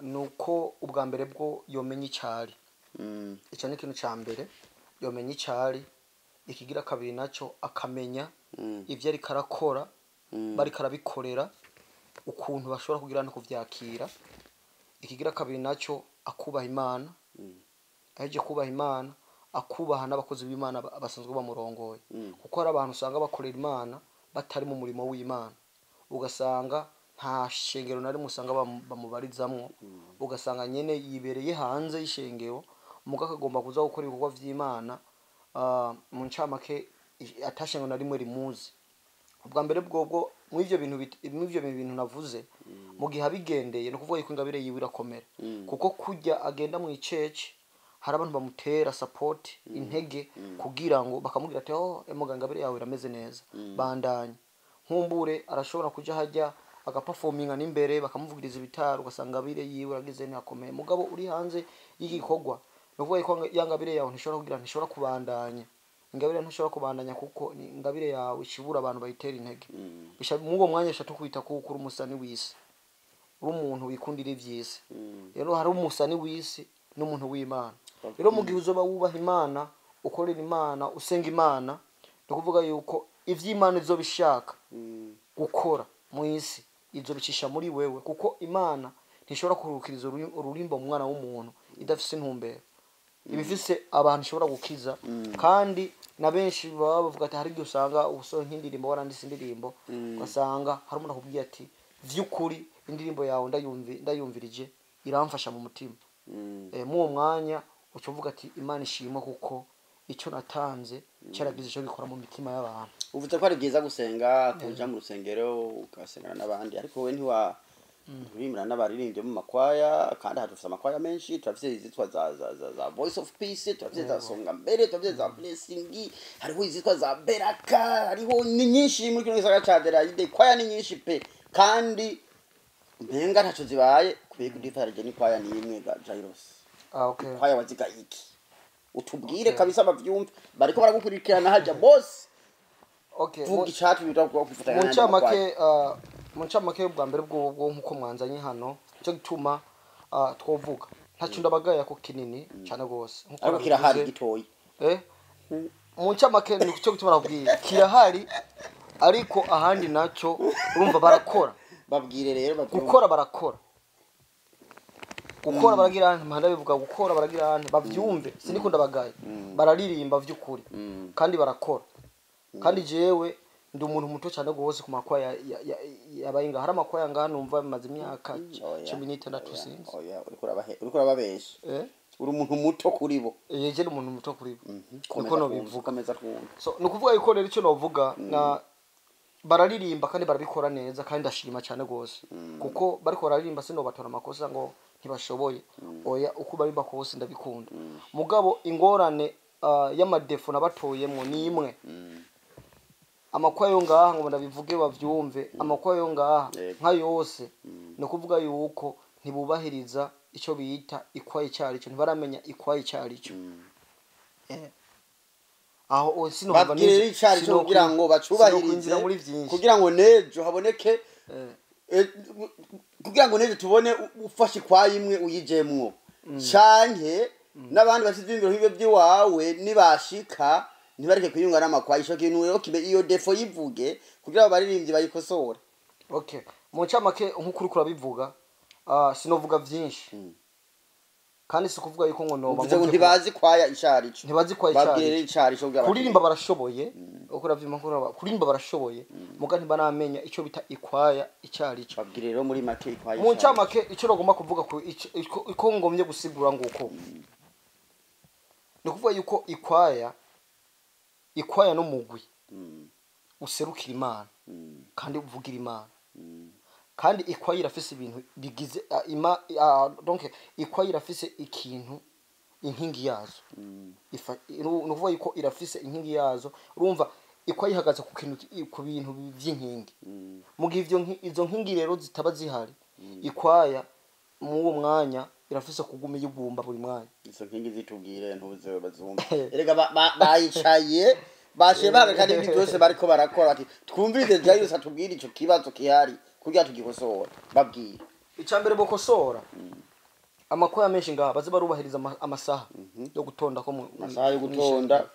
ni uko ubwa mbere bwo yomenya icari. Icyo ni ikintu cya mbere, yomenya icari. Ikigira kabiri nacyo, akamenya ibyo ariko arakora, bariko arabikorera ukuntu bashobora kugira no kuvyakira. Ikigira kabiri nacyo, akubaha Imana. Aheje kubaha Imana, akubaha n'abakozi b'Imana basanzwe bamurongoye, kuko hari abantu usanga bakorera Imana batari mu murimo w'Imana, ugasanga nta shengero na rimwe usanga bamubarizamwo, ugasanga nyene yibereye hanze y'ishengero, muga akagomba kuza gukora ibikorwa vy'Imana. Mu ncamake, atashengero na rimwe rimuzi. Ubwa mbere bwobwo mw'ivyo bintu mw'ivyo bintu navuze, mu gihe abigendeye, ni ukuvuga yuko ingabire yiwe irakomera, kuko kujya agenda mu icece hari abantu bamutera support, intege, kugira ngo bakamubwira ati: "Oh emuga, ingabire yawe irameze neza, bandanye." Nkumbure arashobora kuja hajya agaperforminga n'imbere, bakamuvugiriza ibitaro, ugasanga ingabire yiwe iragize ntiakomeye. Mugabo uri hanze y'igikorwa, ni ukuvuga yuko ya ngabire yawe ntishobora kugira, ntishobora kubandanya. Ingabire ntishobora kubandanya kuko ni ingabire yawe ishibura abantu bayitera intege. Muri uwo mwanya ishatu kwita ko uri umusani w'isi, uri umuntu wikundira ivy'isi. Rero hari umusani w'isi n'umuntu w'Imana. Rero mu gihe uzoba wubaha Imana, ukorera Imana, usenga Imana, ni ukuvuga yuko ivy'Imana izobishaka gukora mu isi izobicisha muri wewe, kuko Imana ntishobora kuruhukiriza ururimbo mu mwana w'umuntu idafise intumbero, iba ifise abantu ishobora gukiza. Kandi na benshi baba bavuga ati hari igihe usanga usohoye nk'indirimbo, waranditse indirimbo, ugasanga hari umuntu akubwiye ati: "Vy'ukuri indirimbo yawe ndayumvirije iramfasha mu mutima." Muri uwo mwanya uca uvuga ati: "Imana ishimwe, kuko icyo natanze cyaragize icyo gikora mu mitima y'abantu." Uvuze ko ari byiza gusenga, kuja mu rusengero ugasengana n'abandi, ariko wowe ntiwa nturirimira n'abaririmbyi mu makwaya? Kandi aha dufise amakwaya menshi. Turafise izitwa za Voice of Peace, turafise za Songa Mbere, turafise za Blessing, hariho izitwa za Beraka, hariho ni nyinshi muri kino gisagara ca Adelaide. Kwaya ni nyinshi pe, kandi mpenga ntaco zibaye kubera kudifarije n'ikwaya ni imwe ga Jairos. Ah, okay. Kwaya waziga iki? Utubwire kabisa bavyumve, bariko baragukurikirana haja bose. Okay. Vuga icatu bita kufatanya Mu n'ayandi makwaya. ncamake, mu ncamake, bwa mbere bwobwo nkuko mwanzanye hano, cyo gituma twovuga ntacyo ndabagaya ko kinini cyane rwose nkuko Ariko kirahari nabivuze. gitoyi. Mu ncamake ni cyo gituma nakubwiye kirahari, ariko ahandi nacyo urumva barakora. Babwire rero bavyumve. Gukora barakora, gukora baragira, mpanda bivuga gukora baragira, bavyumve, sinikunda bagaye, bararirimba vy'ukuri kandi barakora. Kandi jewe ndi umuntu muto cyane gose ku makwaya yabaye ngaha. Hari amakwaya ngaha numva bimaze imyaka Oya, 16, oya, sinzi. Oya, uriko urababesha. Uri umuntu muto kuri bo. Je ndi umuntu muto kuri bo, niko Komeza kumva, nobivuga. Komeza kumva. So ni ukuvuga yuko rero icyo novuga na bararirimba kandi barabikora neza, kandi ndashima cyane rwose, kuko bariko bararirimba sinobatora amakosa ngo ntibashoboye. Oya, uko baririmba kose ndabikunda. Mugabo ingorane y'amadéfauts nabatoyemwo ni imwe. Amakwaya yo ngaha, ngo ndabivuge bavyumve, amakwaya yo ngaha nka yose, ni ukuvuga yuko ntibubahiriza icyo bita ikwaya icyo ari cyo, ntibaramenya ikwaya icyo ari cyo. Aho sinohava Babwire rero icari cyo kugira ngo bacubahirize, sinokwinjira muri vyinshi. kugira ngo nejo haboneke kugira ngo nejo tubone ufashe ikwaya imwe uyijemwo, canke n'abandi bafite ivyiyumviro nk'ivyo vy'iwawe nibashika ntibareke kwiyunga n'amakwaya. Ico kintu rero kibe iyo défaut, yivuge kugira ngo abaririmbyi bayikosore. Okay, mu ncamake, nk'uko uriko urabivuga, sinovuga vyinshi. Kandi si ukuvuga yuko ngo noba Uvuze ngo ngomvye ntibazi kwaya icarico. Ntibazi kwaya Babwire icarico. icarico kugira Kuririmba barashoboye, uko uravyumva ko kuririmba barashoboye, muga ntibaramenya ico bita ikwaya icarico. Babwire rero muri make ikwaya Mu icarico. ncamake, icyo nagomba kuvuga ku iko ngomye gusigura nguko, ni ukuvuga yuko ikwaya n'umugwi userukira Imana kandi uvugira Imana. Kandi ikwaya irafise ibintu bigize donc ikwaya irafise ikintu, inkingi yazo. Ni ukuvuga yuko irafise inkingi yazo. Urumva, ikwaya ihagaze ku kintu, ku bintu vy'inkingi. Mu gihe izo nkingi rero zitaba zihari, ikwaya mu uwo mwanya irafise kuguma iyugumba buri mwanya. Izo nkingi zitubwire, ntuze bazumva. Erega bayicaye bashe bahagarika n'ibindi byose bariko barakora, ati twumvirize Jairus atubwire ico kibazo kihari kugira tugikosora. Babwire. Icya mbere bokosora, amakwaya menshi ngaha baze barubahiriza amasaha yo gutonda ko Amasaha yo gutonda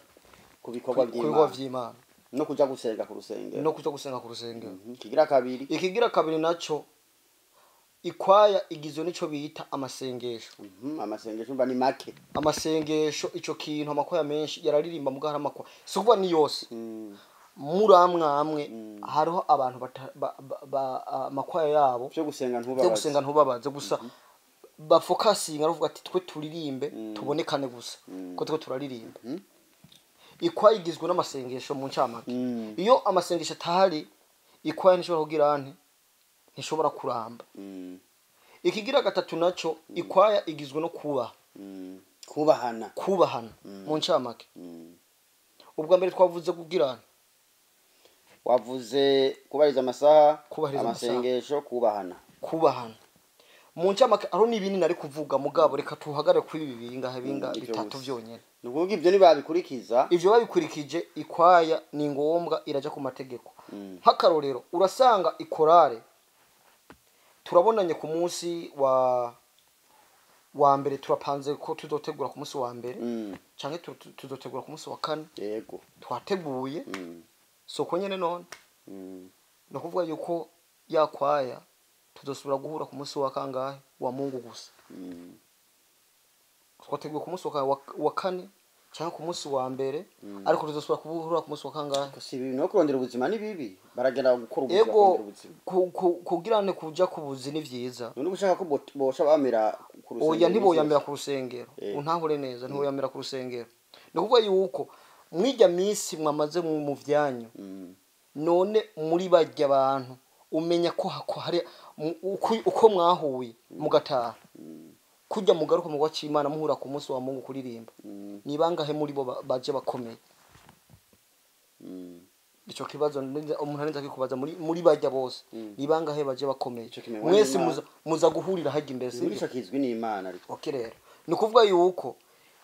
ku bikorwa ku bikorwa vy'Imana vy'Imana no kuja gusenga ku rusengero. No kuja gusenga ku rusengero. Kigira kabiri. Ikigira kabiri naco, ikwaya igizwe n'ico bita amasengesho. Amasengesho mva ni make. Amasengesho, ico kintu amakwaya menshi yararirimba, muga hari amakwaya, si ukuvuga ni yose, muri amwe amwe hariho abantu amakwaya yabo vyo gusenga byo ntubabaze. Gusenga ntubabaze gusa, bafokasinga aravuga ati twe turirimbe tubonekane gusa ko twe turaririmba. Ikwaya igizwe n'amasengesho mu ncamake. Iyo amasengesho atahari, ikwaya ntishobora kugira ante, ntishobora kuramba. Ikigira gatatu naco, ikwaya igizwe no kubaha. Kubahana. Kubahana mu ncamake. Ubwa mbere twavuze kugira ante? Wavuze kubahiriza amasaha, Kubahiriza amasaha. amasengesho, kubahana. Kubahana mu ncamake. Aho ni ibindi nari kuvuga, mugabo reka tuhagare kuri ibi bingahe binga Ivyo bitatu gusa. vyonyene. Ni ukuvuga ivyo nibabikurikiza. Ivyo babikurikije, ikwaya ni ngombwa iraja ku mategeko. Nk'akarorero, urasanga ikorare turabonanye ku munsi wa mbere, turapanze ko tuzotegura ku munsi wa mbere canke tuzotegura ku munsi wa kane. Twateguye soko nyene none. Ni ukuvuga yuko yakwaya tuzosubira guhura ku munsi wa kangahe? Wa Mungu gusa. Twateguye ku munsi wa kane cyangwa ku munsi wa mbere, ariko tuzosubira guhura ku munsi wa kangahe? Si bibi no kurondera ubuzima, ni bibi, baragenda gukora ubuzima, Ego. kurondera ubuzima. Kugira ngo kuja ku buzi ni vyiza. None ushaka ko bosha bamira ku rusengero Oya, iminsi ntiboyamira yose? ku rusengero. Untahure neza, ntiboyamira ku rusengero. Ni ukuvuga yuko mwirya minsi mwamaze mu vyanyu, none muri barya abantu umenya ko hari uko mwahuye mugataha, kujya mugaruka mu c'Imana muhura ku munsi wa Mungu kuririmba, ni bangahe muri bo baje bakomeye? Ico kibazo umuntu arinze akikubaza, muri barya bose ni bangahe baje bakomeye? Ico kimenywa Mwese n'Imana. muza guhurira hajya imbere, Muri sibyo? ico kizwi n'Imana ariko. Okay, rero ni ukuvuga yuko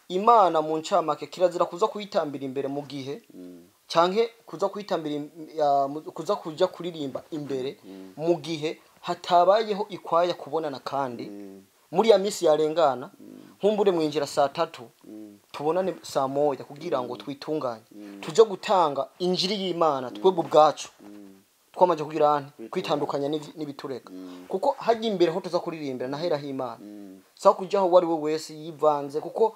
Imana mu ncamake kirazira kuza kuyitambira imbere mu gihe canke kuza kuyitambira kuza kuja kuririmba imbere mu gihe hatabayeho ikwaya kubonana. Kandi muri ya misi yarengana, nkumbure mwinjira saa 3, tubonane saa 1 kugira ngo twitunganye tuje gutanga injiri y'Imana, twebwe ubwacu twamaze kugira ante, kwitandukanya n'ibitureka, kuko hajya imbere aho tuza kuririmbira naheraho Imana, sawa kujaho uwo ari we wese yivanze. Kuko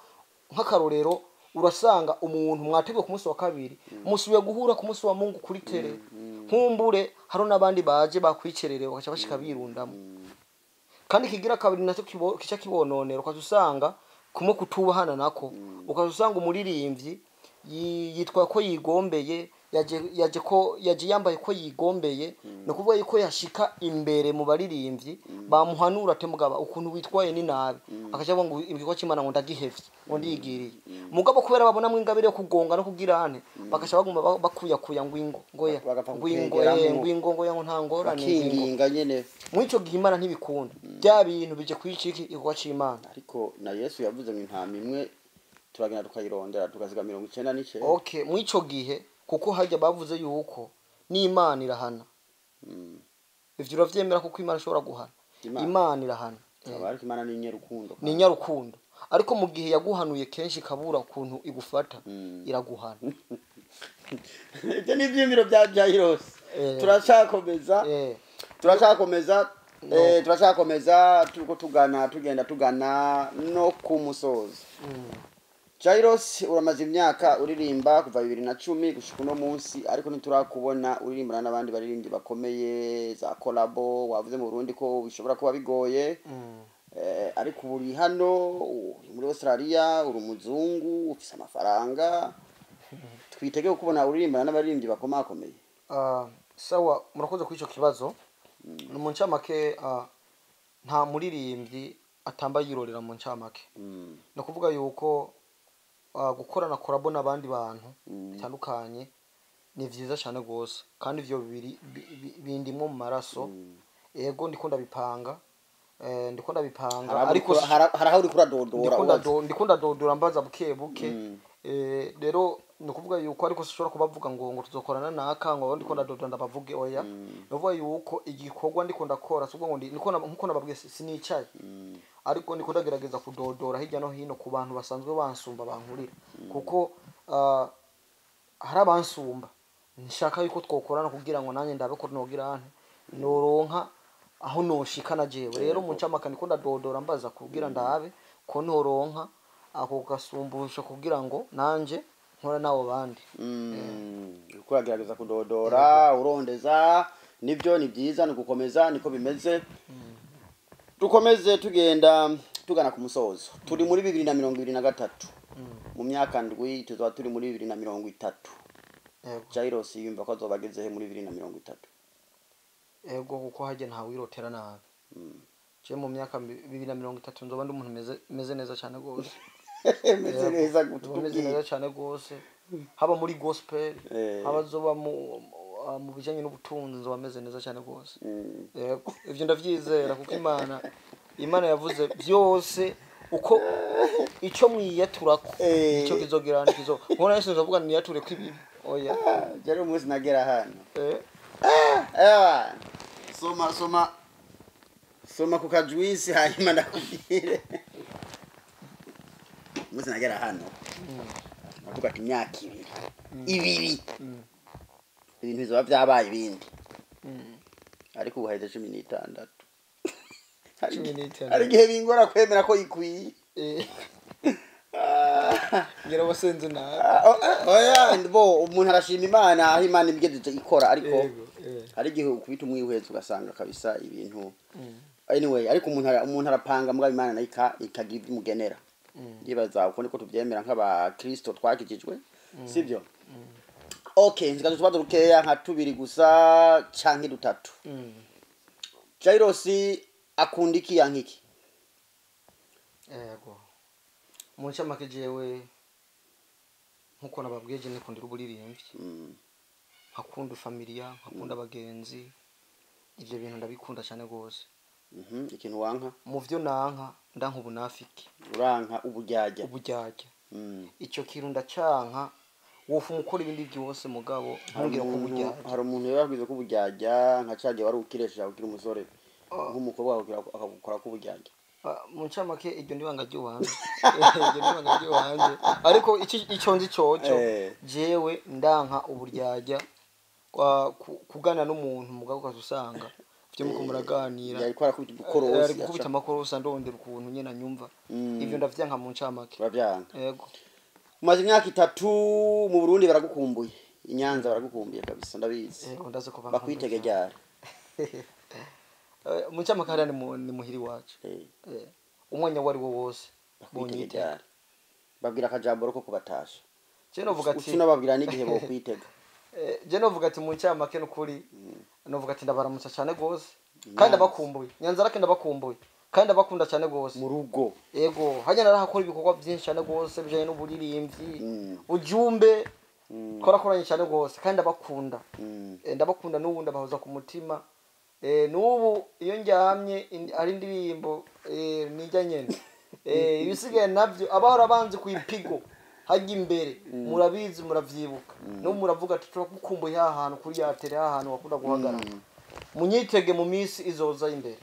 nk'akarorero, urasanga umuntu mwateguye ku munsi wa kabiri, musubiye guhura ku munsi wa Mungu kuri tere, nkumbure hariho n'abandi baje bakwicererewe bagaca bashika birundamo. Kandi kigira kabiri nacyo kica kibononera, ukaza usanga kumwe kutubahana nako, ukaza usanga umuririmbyi yitwa ko yigombeye, yaje ko yaje yambaye ko yigombeye. Ni ukuvuga yuko yashika imbere mu baririmbyi, bamuhanura ati mugaba ukuntu witwaye ni nabi, akaca avuga ngo igikorwa cy'Imana ngo ndagihevye, ngo ndigiriye. Mugabo kubera babonamwo ingabire yo kugonga no kugira ane, bagaca baguma bakuyakuya ngo ingo ngo ya Bagapfa ngo ingo kukwegeramwo. Ngo ingo ngo ya ngo nta ngorane ngo ingo. Bakinginga nyene. Muri ico gihe Imana ntibikunda, bya bintu bije kwicika igikorwa c'Imana. Ariko na Yesu yavuze ngo intama imwe turagenda tukayirondera, tukasiga 99. Okay, muri ico gihe kuko hajya bavuze yuko n'Imana irahana. Ivyo uravyemera kuko Imana ishobora guhana? Imana. Imana irahana. Aba ariko Imana ni nyerukundo. Ni nyarukundo, ariko mu gihe yaguhanuye kenshi ikabura ukuntu igufata, iraguhana. Ibyo ni ibyiyumviro bya Jairos. Turacyakomeza. Turacyakomeza. Turacyakomeza turiko tugana, tugenda tugana no ku musozo. Jairos, uramaze imyaka uririmba kuva 2010 gushika uno munsi, ariko ntiturakubona uririmbana n'abandi baririmbyi bakomeye za collabo. Wavuze mu Burundi ko bishobora kuba bigoye, ariko ubu uri hano, uri muri Australia, uri umuzungu, ufise amafaranga, twitege kubona uririmbana n'abaririmbyi bakomakomeye? Sawa, murakoze kuri ico kibazo. Ni mu ncamake, nta muririmbyi atamba yirorera mu ncamake. Ni ukuvuga yuko gukorana collabo n'abandi bantu bitandukanye ni vyiza cyane rwose, kandi ivyo bibiri bindimwo mu maraso. Ego, ndiko ndabipanga, ndiko ndabipanga, ariko hari aho uriko uradodora? Ndiko Ubaza. ndiko ndadodora, mbaza buke buke. Rero ni ukuvuga yuko, ariko sinshobora kubavuga ngo tuzokorana naka, ngo ndiko ndadodora ndabavuge, oya. Ni ukuvuga yuko igikorwa ndiko ndakora, si ukuvuga ngo nkuko nababwiye, sinicaye, ariko ndiko ndagerageza kudodora hirya no hino ku bantu basanzwe bansumba, bankurira, kuko hari abansumba nshaka yuko twokorana kugira ngo nanjye ndabe ko nogira nte noronka aho noshika na jewe. Rero mu ncamake ndiko ndadodora mbaza kugira ndabe ko noronka ako gasumbusho kugira ngo nanje nkora n'abo bandi. Uko uragerageza kudodora, urondeza, nibyo, ni byiza, ni ugukomeza, niko bimeze. Dukomeze tugenda tugana ku musozo. Turi muri 2023, mu myaka 7 tuzaba turi muri 2030. Yego. Jairos yumva ko azoba agezehe muri 2030? Ego, kuko hajya ntawirotera nabi. Je mu myaka 2030 nzoba ndi umuntu meze neza cyane rwose. Meze neza? Nzoba meze neza cyane rwose, haba muri gospel, haba zoba mu bijyanye n'ubutunzi, nzoba meze neza cyane rwose. Yego, ivyo ndavyizera, kuko Imana yavuze byose uko icyo mwiyaturako icyo kizogira kizo nkora. Yesu nzovuga niyature ko ibibi, oya. Jari umunsi nagera hano, soma, soma, soma ku kajuisi, hanyuma ndakubwire. Umunsi nagera hano navuga ati imyaka ibiri ibintu bizoba vyabaye ibindi, ariko ubu haheze 16. 16. Hari igihe bingora kwemera ko ikwiye. Ngira wasenze nabi. Oya, bo umuntu arashima Imana aho Imana ibigejeje ikora, ariko Yego, eh. hari igihe ukubita umwihweza ugasanga kabisa ibintu, anyway, ariko umuntu arapanga, mugabo Imana nayo ikagira ibyo imugenera. Ndibaza uko niko tubyemera nk'abakristo twakijijwe, sibyo? Okay, nsigaje utubazo dukeya nka tubiri gusa canke dutatu. Jairos akunda iki, yanka iki? Yego, mu ncamake jewe nkuko nababwiye, je nikundira uburirimbyi, nkakunda familiya, nkakunda abagenzi. Ivyo bintu ndabikunda cyane rwose. Ikintu wanka? Mu vyo nanka, ndanka ubunafiki. Uranka uburyarya? Uburyarya, ico kintu ndacanka. Wofu mukora ibindi byose, mugabo Hari ntumbwire ko uburyarya. Hari umuntu yababwiza ko uburyarya, nka cagihe wari ukiresha ukiri umusore, nk'umukobwa akagukora ko uburyarya. Ah, mu ncamake iryo ni ibanga ry'iwanje, iryo ni ibanga ry'iwanje, ariko ico nzi coco, jewe ndanka uburyarya, kuganira n'umuntu mugabo ukaza usanga ivyo muko muraganira Yariko arakubita udukorosi. Ari gukubita amakorosi, andondera ukuntu nyene anyumva. Ivyo ndavyanka mu ncamake. Uravyanga? Yego. Umaze imyaka 3 mu Burundi, baragukumbuye i Nyanza, baragukumbuye kabisa, ndabizi. Yego, ndazi ko Bakwitege ryari? Mu ncamake hariya ni muhiri wacu. Umwanya wari wo wose Bakwitege bonyitega. ryari? Babwira akajambo ko kubatasha. Je novuga ati Ucinababwira n'igihe bokwitega. Je novuga ati mu ncamake nukuri novuga ati ndabaramutsa cyane gose kandi ndabakumbuye. Nyanza Rake ndabakumbuye kandi ndabakunda cyane gose. Mu rugo. Yego, hajya narahakora ibikorwa byinshi cyane gose bijanye n'uburirimbyi, ujumbe twarakoranye cyane gose, kandi ndabakunda. Ndabakunda n'ubu, ndabahoza ku mutima. N'ubu iyo ndyamye ari indirimbo nijya nyene. Ibisigaye navyo abahora banzi ku ipigo hajya imbere murabizi, muravyibuka, n'ubu muravuga ati turagukumbuye ha hantu kuri ya tere, ha hantu wakunda guhagarara. Munyitege mu minsi izoza imbere,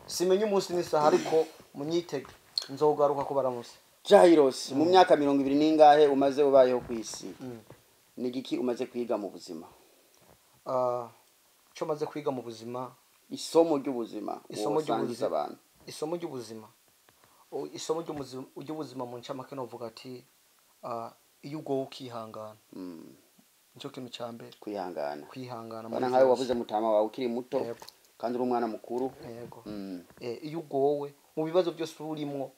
simenye umunsi n'isaha, ariko munyitege, nzogaruka kubaramutsa. Jairos, mu myaka 20 n'ingahe umaze ubayeho ku isi, ni igiki umaze kwiga mu buzima? Ah, icyo maze kwiga mu buzima Isomo ry'ubuzima Isomo wosangiza ry'ubuzima. abantu. Isomo ry'ubuzima. Isomo ry'ubuzima mu ncamake novuga ati iyo ugowe ukihangana, nicyo kintu cya mbere. Kwihangana. Kwihangana Bana muri nkawe vyose. wavuze mutama wawe ukiri muto Yego. kandi uri umwana mukuru. Yego. Mm. Iyo ugowe mu bibazo byose uba urimwo,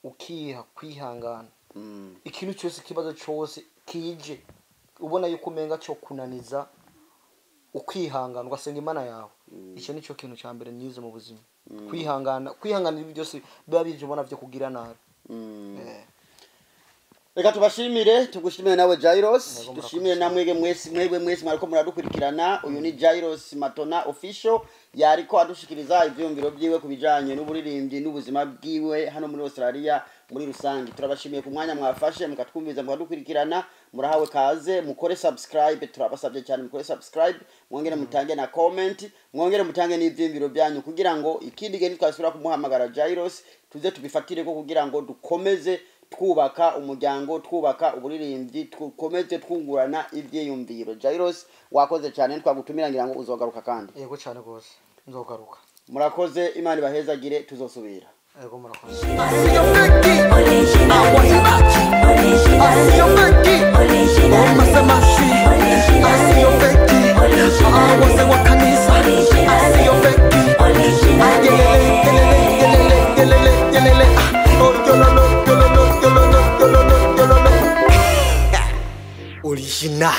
ukiha kwihangana, ikintu cyose, ikibazo cyose kije ubona yuko umenga cyo kunaniza, ukwihangana, ugasenga Imana yawe. Icyo nicyo kintu cya mbere nize mu buzima, kwihangana, kwihanganira ibyo byose biba bije ubona byo kugira nabi. Reka tubashimire, tugushimire nawe Jairos. Yego, murakoze. Dushimire na mwebwe mwese, mwebwe mwese mwariko muradukurikirana. Uyu ni Jairos Matona Official, yariko adushikiriza ivyiyumviro byiwe ku bijanye n'uburirimbyi n'ubuzima bwiwe hano muri Australia muri rusange. Turabashimiye ku mwanya mwafashe mukatwumviza, mukadukurikirana. Murahawe kaze, mukore subscribe. Turabasabye cyane, mukore subscribe, mwongere mutange na comment, mwongere mutange n'ivyiyumviro byanyu kugira ngo ikindi gihe nitwasubira kumuhamagara Jairos tuze tubifatire ko, kugira ngo dukomeze twubaka umuryango, twubaka uburirimbyi, dukomeze twungurana ivyiyumviro. Jairos, wakoze cyane. Twagutumira, ngira ngo uzogaruka kandi. Yego, cyane rwose, nzogaruka. Murakoze, Imana ibahezagire, tuzosubira. Yego, murakoze. Asiyo feki, awaimbaji. Asiyo feki, omasemashi. Asiyo feki, awase wa kanisa. Asiyo feki, ayelele, yelele, yelele, yelele, yelele. Ah, oh, yololo, yololo, yololo, yololo, yololo. Original.